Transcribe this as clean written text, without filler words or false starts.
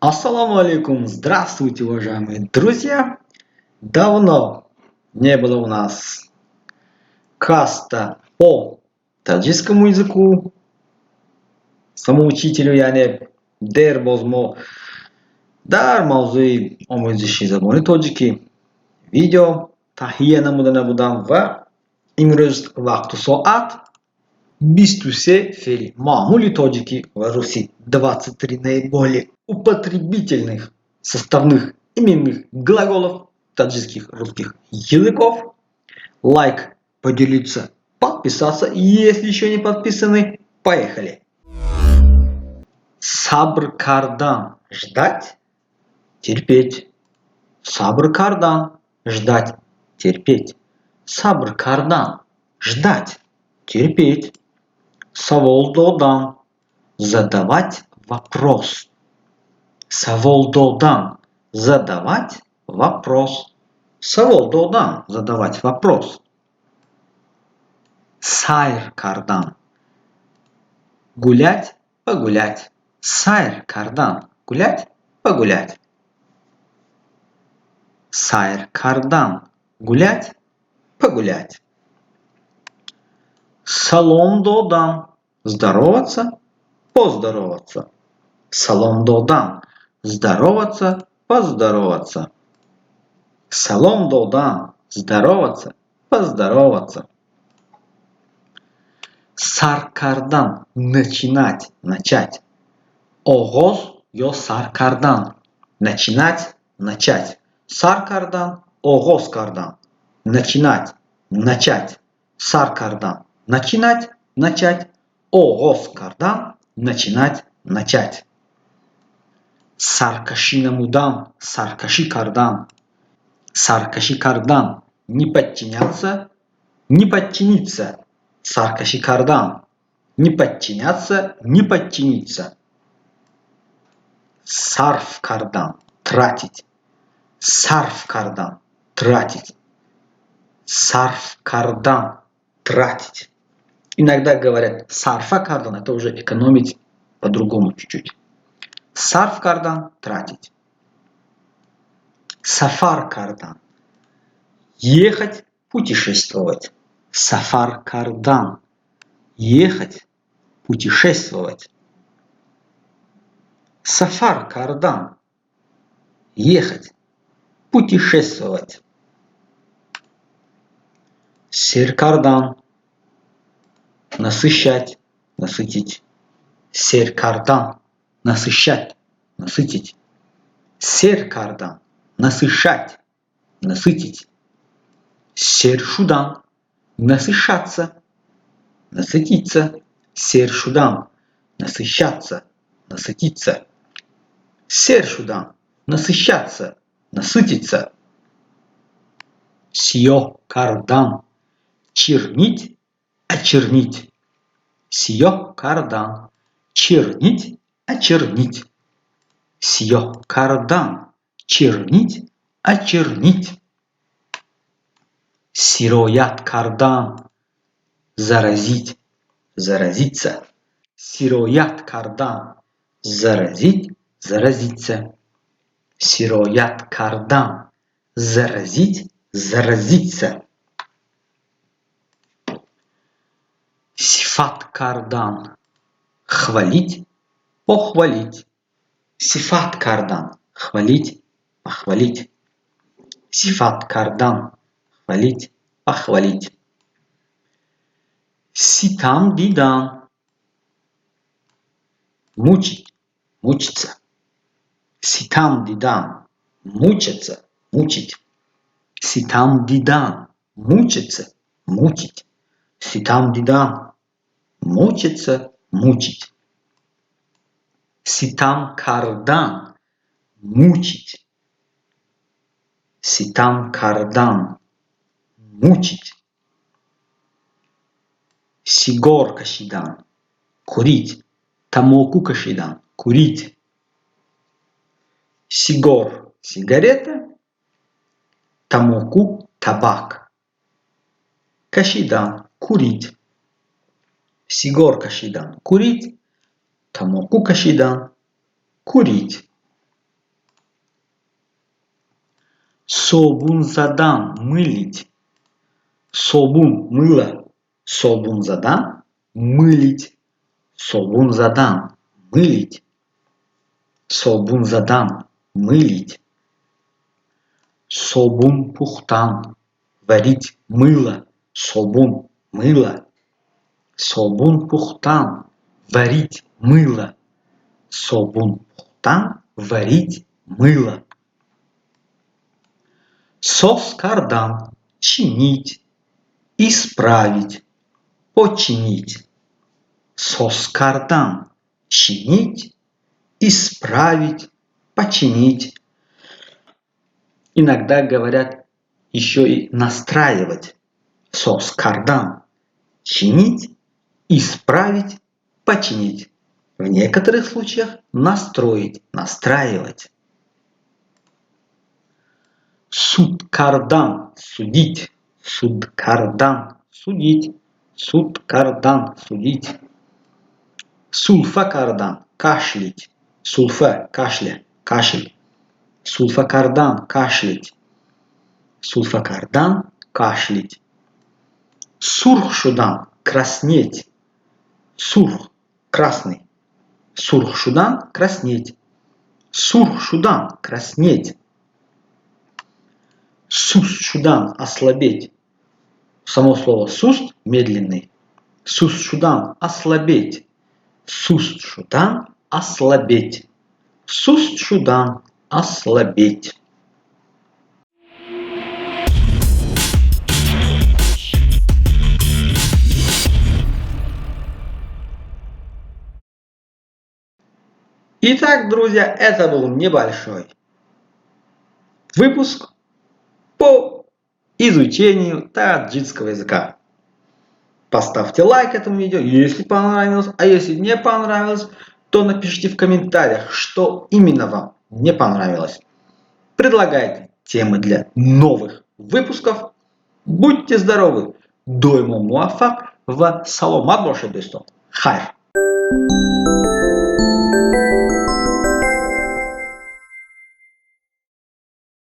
Ассаламу алейкум! Здравствуйте, уважаемые друзья! Давно не было у нас каста по таджикскому языку, самоучителю, яъне дер боз мо дар мавзӯи омӯзиши забони тоҷикӣ видео таҳия намуда набудам ва имрӯз вақту соат 23 феъли маъмули тоҷикӣ ва русӣ, 23 наиболее употребительных составных именных глаголов таджикских, русских языков. Лайк, поделиться, подписаться, если еще не подписаны. Поехали! Сабр кардан — ждать, терпеть. Сабр кардан — ждать, терпеть. Сабр кардан — ждать, терпеть. Савол додан — задавать вопрос. Савол додан — задавать вопрос. Савол додан — задавать вопрос. Сайр кардан — гулять, погулять. Сайр кардан — гулять, погулять. Сайр кардан — гулять, погулять. Салом додан — здороваться, поздороваться. Салом додан — здороваться, поздороваться. Салом додан — здороваться, поздороваться. Сар кардан — начинать, начать. Оғоз ё сар кардан — начинать, начать. Сар кардан, оғоз кардан — начинать, начать. Сар кардан — начинать, начать. Оғоз кардан — начинать, начать. Саркашӣ намудан, саркашӣ кардан. Саркашӣ кардан — не подчиняться, не подчиниться. Саркашӣ кардан — не подчиняться, не подчиниться. Сарф кардан — тратить. Сарф кардан — тратить. Сарф кардан — тратить. Иногда говорят сарфа кардан, это уже экономить, по-другому чуть-чуть. Сарф кардан — тратить. Сафар кардан — ехать, путешествовать. Сафар кардан — ехать, путешествовать. Сафар кардан — ехать, путешествовать. Сер кардан — насыщать, насытить. Сер кардан — насыщать, насытить. Сер кардан — насыщать, насытить. Сер шудан — насыщаться, насытиться. Сер шудан — насыщаться, насытиться. Сер шудан — насыщаться, насытиться. Сиёҳ кардан — чернить, очернить. Сиёҳ кардан — чернить, очернить. Сиёҳ кардан — чернить, очернить. Сироят кардан — заразить, заразиться. Сироят кардан — заразить, заразиться. Сироят кардан — заразить, заразиться. Сифат кардан — хвалить, похвалить. Сифат кардан — хвалить, похвалить. Сифат кардан — хвалить, похвалить. Ситам дидан — мучить, мучиться. Ситам дидан — мучиться, мучить. Ситам дидан — мучиться, мучить. Ситам дидан — мучиться, мучить. Ситам кардан — мучить. Ситам кардан — мучить. Сигор кашидан — курить. Тамоку кашидан — курить. Сигор — сигарета, тамоку — табак. Кашидан — курить. Сигор кашидан — курить, тамоку кашидан — курить. Собун задан, мылить. Собун, мыло. Собун задан, мылить. Собун задан, мылить. Собун задан, мылить. Собун пухтан, варить мыло. Собун, мыло. Собун пухтан, варить мыло. Собун пухтан, варить мыло. Соз кардан, чинить, исправить, починить. Соз кардан, чинить, исправить, починить. Иногда говорят еще и настраивать. Соз кардан, чинить, исправить, починить. В некоторых случаях настроить, настраивать. Суд кардан, судить. Суд кардан, судить. Суд кардан, судить. Сулфа кардан, кашлять. Сулфа, кашля, кашель. Сулфа кардан, кашлять. Сулфа кардан, кашлять. Сурх шудан, краснеть. Сурх, красный. Сурх шудан, краснеть. Сурх шудан, краснеть. Суст шудан, ослабеть. Само слово суст, медленный. Суст шудан, ослабеть. Суст шудан, ослабеть. Суст шудан, ослабеть. Итак, друзья, это был небольшой выпуск по изучению таджикского языка. Поставьте лайк этому видео, если понравилось, а если не понравилось, то напишите в комментариях, что именно вам не понравилось. Предлагайте темы для новых выпусков. Будьте здоровы! Доимо муваффақ ва саломат бошед, дӯстон. Хайр!